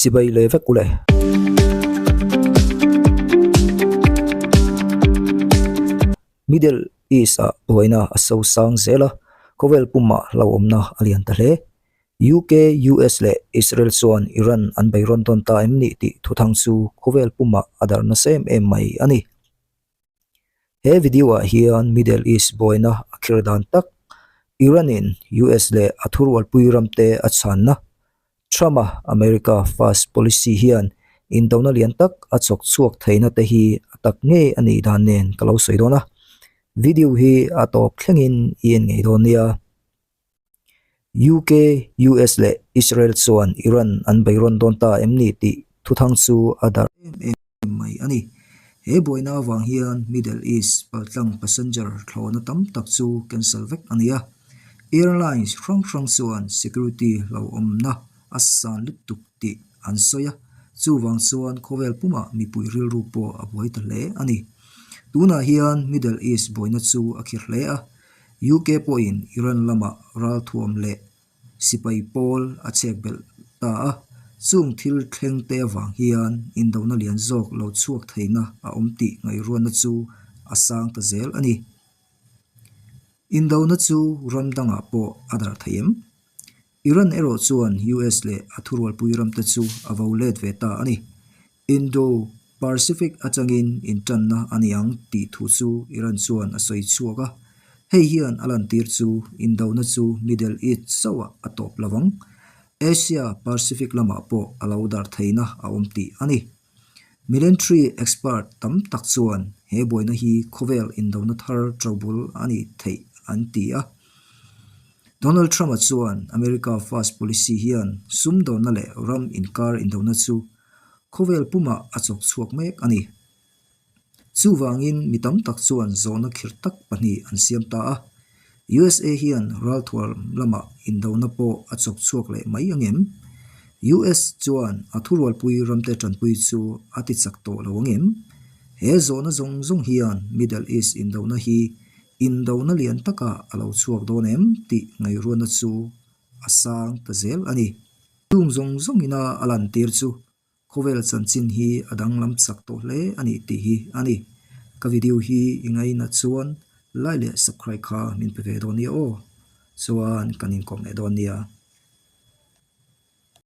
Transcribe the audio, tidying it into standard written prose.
Chibai leh vek ule. Middle East ah buaina a so sang zel a, khawvel pumah hlauhawmna a lian ta hle. UK, US leh Israel chuan Iran an bei rawn dawn ta em ni tih thuthang chu khawvel pumah a darh nasa em em mai a ni. He video ah hian Middle East buaina a khir dan tak, Iran in US leh a thurualpui ramte a chhanna, Trump a America First policy hian indona lian tak a chawk chhuak theihna te hi a tak ngei a nih dan nen ka lo sawi dawn a. Video hi a tawp thlengin i en ngei dawn nia. UK, US leh Israel chuan Iran an bei rawn dawn ta em ni tih thuthang chu a darh em em mai a ni. He buaina avang hian Middle East paltlang passenger thlawhna tam tak chu cancel vek a ni a. Airlines hrang hrang chuan security hlauhawmna a san lutuk tih an sawi a, chuvang chuan khawvel pumah mipui rilru pawh a buai ta hle a ni. Tunah hian Middle East buaina chu a khir hle a, UK pawhin Iran lamah ralthuam leh sipai pawl a chhek belh ta a, chung thil thleng te avang hian indona lian zawk lo chhuak theihna a awm tih ngaihruatna chu a sang ta zel a ni. Indona chu ram dangah pawh a darh thei em? Iran erawh chuan US leh a thurualpui ramte chu a vo let ve ta a ni. Indo-Pacific atangin intanna a ni ang tih thu chu Iran chuan a sawi chhuak a. Hei hian a lantir chu indona chu Middle East chauhah a tawp lo ang. Asia Pacific lamah pawh a lo darh theihna a awm tih a ni. Military expert tam tak chuan he buaina hi khawvel indona thar ṭobul a nih theih an ti a. Donald Trump-a chuan America First policy hian sumdawnna leh ram inkar indona chu khawvel pumah a chawk chhuak mek a ni. Chuvangin mi tam tak chuan zawhna khirh tak pahnih an siam ta a. USA hian ralthuam lamah indona pawh a chawk chhuak leh mai ang em? US chuan a thurualpui ramte tanpui chu a ti chak tawh lo ang em? He zawhna zawng zawng hian Middle East indona hi indona lian takah a lo chhuak dawn em tih ngaihruatna chu a sang ta zel a ni. Chung zawng zawngina a lantir chu Khawvel chanchin hi a danglam chak tawh hle a nih tih hi a ni. Ka video hi i ngainat chuan like leh subscribe kha min pe ve dawn nia aw. Chuan kan inkawm leh dawn nia.